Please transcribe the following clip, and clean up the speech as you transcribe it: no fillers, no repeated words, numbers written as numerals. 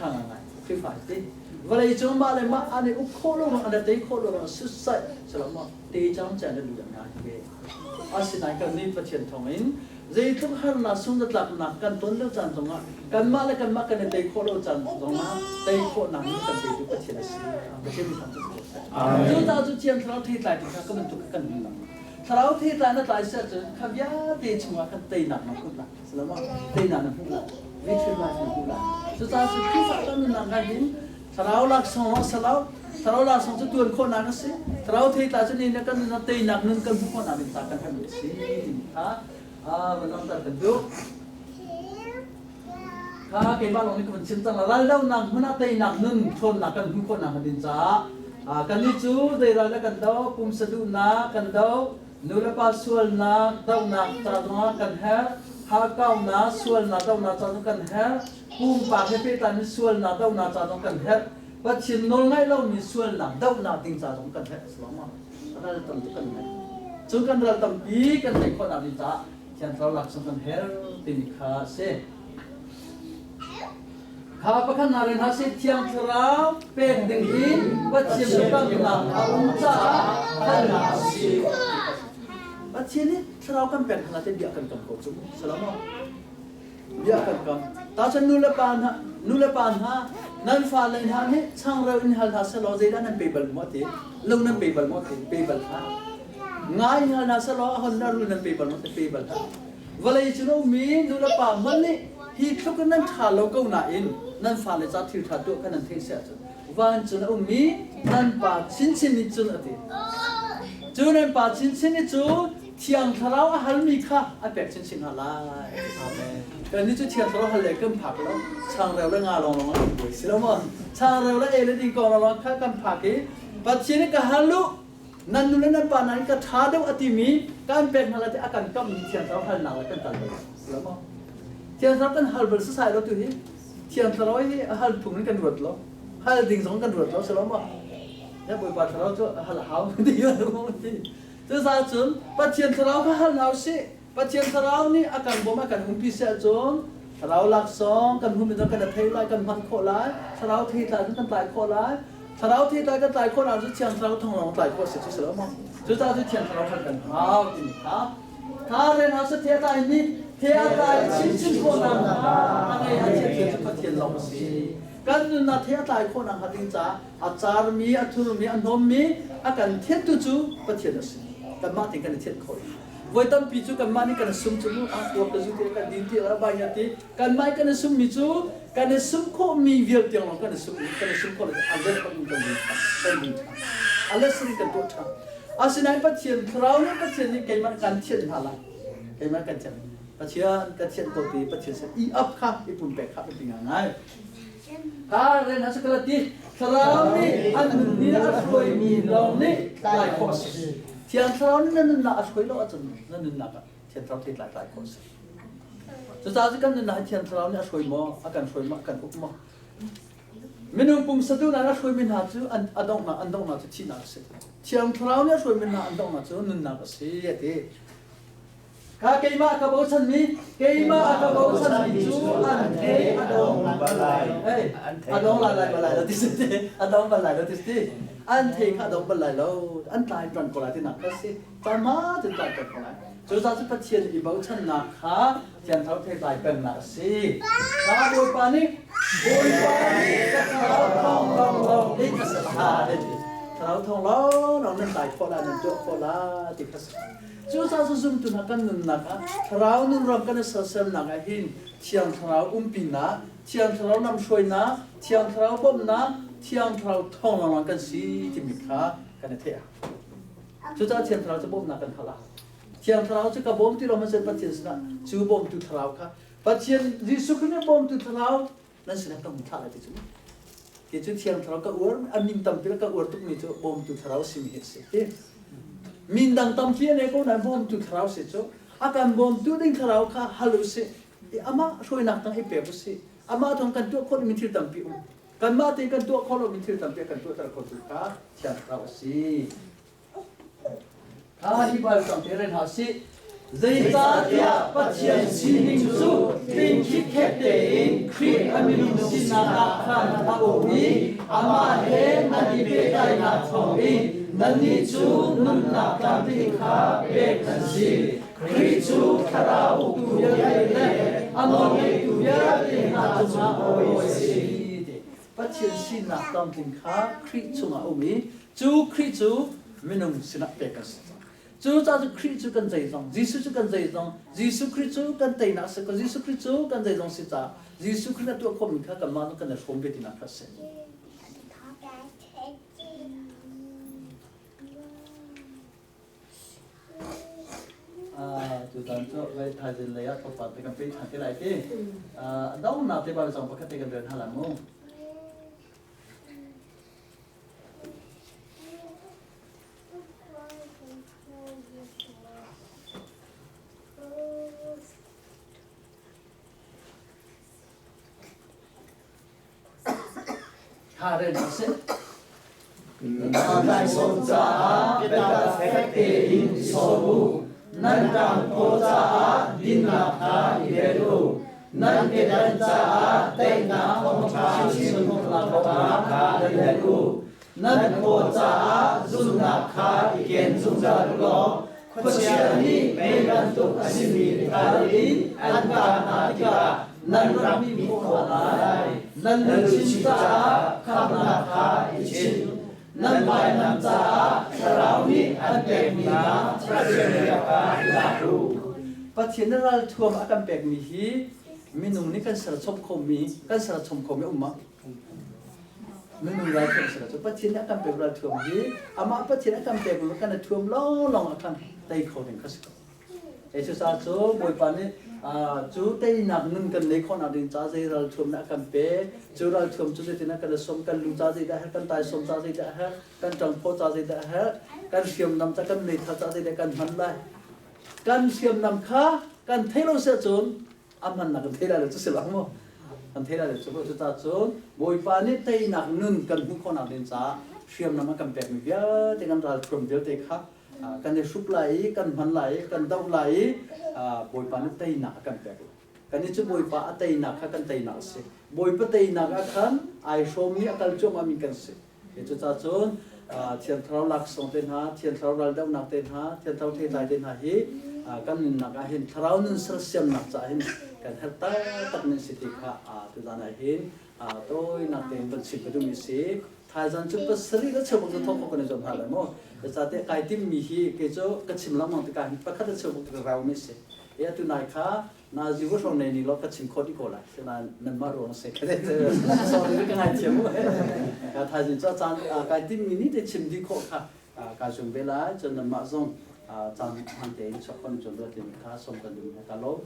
ṭha ngai Khrihfa ti. Vawlei cung mah le mah an i uk khawh lo ruang an i tei khawh lo ruang suicide salama te cang chan le lu ngai ve. Asinain kan nih Pathian thawngin zeitluk harnak sungzatlaknak kan ton lio caan zongah kanmah le kanmah kan i tei khawh lo caan zongah tei khawhnak nih kan petu Pathian a si. Pathian mi thang cu si ko seh. Cucaah cu Thiang Thlarau theitlai ti kha ka bantuk kan hun lang. Thlarau theitlai na tlai seh cun kha vialte chungah khan teinak na hmuh lai. Salama teinak na hmuh lai. Victory life na hmuh lai. Cucaah cu Khrihfa kan nunnak ah hin Thlarau laksawng lawng si lo. Thlarau laksawng cu tuan khawhnak a si. Thlarau theitlai cu ni kan nun ah teinak nun kan hmuh khawhnak ding ca kan herhmi a si timi kha van langhter kan duh. Kha keimah lawng nih ka van chim cang la. Raldohnak hmun ah teinak nun ṭhawnnak kan hmuh khawhnak ding caah kannih cu zei ral dah kan doh, pumsa duhnak kan doh, nulepa sualnak dohnak ca zongah kan herh, hakkaunak sualnak dohnak ca zong kan herh, pumpak he pehtlaimi sualnak dohnak ca zong kan herh Pathian nawl ngaih lomi sualnak dohnak ding ca zong kan herh a ral tam tuk kan herh cu kan ral tampi kan tei khawhnak ding caah Thiang Thlarau laksawng kan herh timi kha a si kha pakhat na ren ha si Thiang Thlarau pek ding hi Pathian biakamnak a um caah halnak a si Pathian nih Thlarau kan pek hna te bia kan kam ko cu salamo Bia kan kam. Tacun nu le pa hna, nu le pa hna, nan fale hna nih changreu in hal hna selaw zeidah nan pe bal maw ti? Lo nan pe bal maw ti? Pe bal hlah. Nga in hal hna selaw a hon na rul nan pe bal maw ti? Pe bal hlah. Vawlei cung a ummi nu le pa hmanh nih hi tluk in nan ṭha lo ko nain nan fale ca thil ṭha tuah kha nan theih si ahcun vancung a ummi nan pa chinchin nih cun a ti. Cu nan pa chinchin nih cun Thiang Thlarau a halmi kha a pek chinchin hna lai. Amen. Kannih cu Thiang Thlarau hal le kan phak lo. Changreu le nga lawng lawng an buai si lo maw? Changreu le ei le ding kong lawng kha kan phak i Pathian nih ka hal u nan nu le nan pa nain ka ṭha deuh a timi kan pek hna lai ti a kan kammi Thiang Thlarau halnak le kan kal bal si lo maw? Thiang Thlarau kan hal bal sasai lo tu hi Thiang Thlarau hi a hal phung in kan ruat lo. Hal ding zong kan ruat lo si lo maw? Ya Bawipa Thlarau cu hal hau ti ti. Cucaah cun Pathian Thlarau kha hal hna usih. Pathian Thlarau nih a kan bawm a kan umpi si ahcun Thlarau laksawng kan hmuhmi zong kan i thei lai, kan hman khawh lai. Thlarau theitlai zong kan tlai khawh lai. Thlarau theitlai kan tlai khawh ahcun Thiang Thlarau thawng lawng tlai khawh a si cu si lo maw? Cucaah cu Thiang Thlarau khan kan hau timi kha kha ren hau sa the a tlai nih the a tlai chinchin khawhnak kha a ngei a thiam cu Pathian lawng a si. Kan nunnak the a tlai khawhnak hnga ding caah a carmi, a thurmi, a hnawmmi a kan thiantu cu Pathian a si. Kanmah tein kan i thianh kho lo. Voi tampi cu kanmah nih kan i sum cu mu ah kuak ka zu ti kan din ti la bai ti kanmah kan i summi cu kan i sum khawhmi vial tiang lawng kan i sum kan i sum khawh lo a let bak in kan din ṭhan kan din ṭhan a let sin kan tuah ṭhan asinain Pathian thlarau nih Pathian nih keimah kan thianh hna lai keimah kan thianh Pathian ka thianh ko ti Pathian sin i ap kha i pumpek kha biapi ngai Kha ren a si kala ti thlarau nih an nun nih a hruaimi lawng nih tlai khawh a si. Thiang thlarau nih na nunnak a hruai lo ahcun na nunnak ah thiang thlarau thei tlai tlai khawh a si. Cucaah cu kan nunnak hi thiang thlarau nih a hruai maw, a kan hruai maw, a kan uk maw? Minung pumsa duhnak a hruaimi hna cu an a donghnak an donghnak cu thihnak a si. Thiang thlarau nih a hruaimi hna an donghnak cu nunnak a si a ti. Kha keimah ka bochanmi, keimah a ka bochanmi cu an thei a dong balai. Hey, a dong lai lai balai lo ti si ti. A dong balai lo ti si ti. An thei kha a dong balai lo. An tlai ṭan ko lai ti nak kha si. Caan ma tin tlai ṭan ko lai. Cucaah cu Pathian i bochannak kha Thiang Thlarau thei tlai pengnak a si. Kha Bawipa nih Bawipa nih ka thlarau thawng lawng lawng in a si lai. Thlarau thawng lawng lawng nan tlai khawh lai, nan tuah khawh lai ti kha si. Cucaah cu zumtu hna kan nunnak ah thlarau nun ram kan i sersiamnak ah hin Thiang Thlarau umpinak, Thiang Thlarau lamhruainak, Thiang Thlarau bawmhnak, Thiang Thlarau thawng lawnglawng kan si timi kha kan i theih. Cucaah Thiang Thlarau cu bawmhnak kan hal ah Thiang Thlarau cu ka bawm ti lo hmanh Pathian sinah cu bawmtu Thlarau kha Pathian Jesuh Khrih nih bawmtu Thlarau nan sinah ka hung thlah lai ti cu. Ti cu Thiang Thlarau ka uar a min tampi le ka uar tukmi cu bawmtu Thlarau simi hi a si. Min dang tampi a nei ko nain bawmtu Thlarau si cu a kan bawmtu ding Thlarau kha hal u sih. I amah hruainak tang i pek u sih. Amah thawng kan tuah khawh dingmi thil tampi um. Kanmah tein kan tuah khawh lomi thil tampi a kan tuahter khotu kha Thiang Thlarau a si. Kha hi Baibal cang te rel hna sih. Zeicahtiah Pathian sining cu tling khitkhet tein Khrih a minung sinak ah khan a um i amah he nan i pehtlaihnak thawngin nannih cu nunnak tlamtling kha pek nan si. Khrih cu thlarau uktu vialte le a nawlngeitu vialte hna cungah bawi a si. Pathian sinak tlamtling kha Khrih chungah a um i cu Khrih cu minung sinah pek a si. Cucaah cu Khrih cu kan zeizong, Jesuh cu kan zeizong, Jesuh Khrih cu kan teinak a si ko, Jesuh Khrih cu kan zeizong si caah Jesuh Khrih na tuah khawhmi kha kanmah cu kan i hrawm ve tinak kha a si. Tutan cu vai thaizing lei ah tlawmpal te kan pe ṭhan te lai ti. Donghnak te Baibal cang pakhat te kan rel hna lai mu. Karen a si. Nan sawm caah biatak fek tein i sawm u. Nan ṭangphaw caah dinnak kha i bel u. Nan kedan caah daihnak thawngṭha chim awkah kha i bel u. Nan paw caah zumhnak kha i ken zungzal u law khuachia nih mei bantuk a simi ral in an kah hna tikah nan rak hmuh khawh lai. Nan luchin caah khamnak kha i chinh. Nan vainam caah Thlarau nih an pekmi hna Pathian bia kha i lak u. Pathian nih ralthuam a kan pekmi hi minung nih kan serchom khomi kan serchom khomi um ma? Minung ralthuam si lo cu Pathian nih a kan pek ralthuam hi amah Pathian a kan pek lu kan i thuam lawnglawng ah khan tei kho ding kha si ko. Ei cucaah cu Bawipa nih cu teinak nun kan nei khawhnak ding ca zei ralthuam dah a kan pe cu ralthuam cu zeitin ah kan i som kan lu ca zeidah a herh kan taisawm ca zeidah a herh kan ṭangphaw ca zeidah a herh kan hriamnam ca kan meithal ca zeidah kan hman lai kan hriamnam kha kan thei lo si ahcun a hmannak kan thei lai lo cu si lo mu kan thei lai lo cu cucaah cun Bawipa nih teinak nun kan hmuh khawhnak ding caah hriamnam a kan pekmi vialte kan ralthuam vialte kha kan i hrup lai i kan hman lai i kan doh lai i Bawipa nih teinak a kan pek kan i cu Bawipa a teinak kha kan teinak a si Bawipa teinak ah khan ai hrawmmi a kal cuahmahmi kan si Cucaah cun Thiang Thlarau laksawng te hna, Thiang Thlarau raldohnak te hna, Thiang Thlarau theitlai te hna hi kan nunnak ah hin Thlarau nun sersiamnak caah hin kan herh taktak mi si ti kha tuzan ah hin tawinak tein van chim ka duhmi si. Thaizan cu pasarih le cheubak cu thawk khawh kan i zuam hna lai mu. Zeicahtiah kai timmi hi kei cu ka chim lengmang tikah hin pakhat le cheubak ka rau mi si. E atu nai kha Na zivu hrawng nei ni law ka chim khawh dih ko lai. Sinain nanmah ruang a si. Sorry ka ngaithiam mu. Ka thaizing cu a caan kai timmi ni te chim dih khawh kha ka zum ve lai. Cun nanmah zong caan hman tein chuak khawh cun ruat in kha som kan dum ka lo.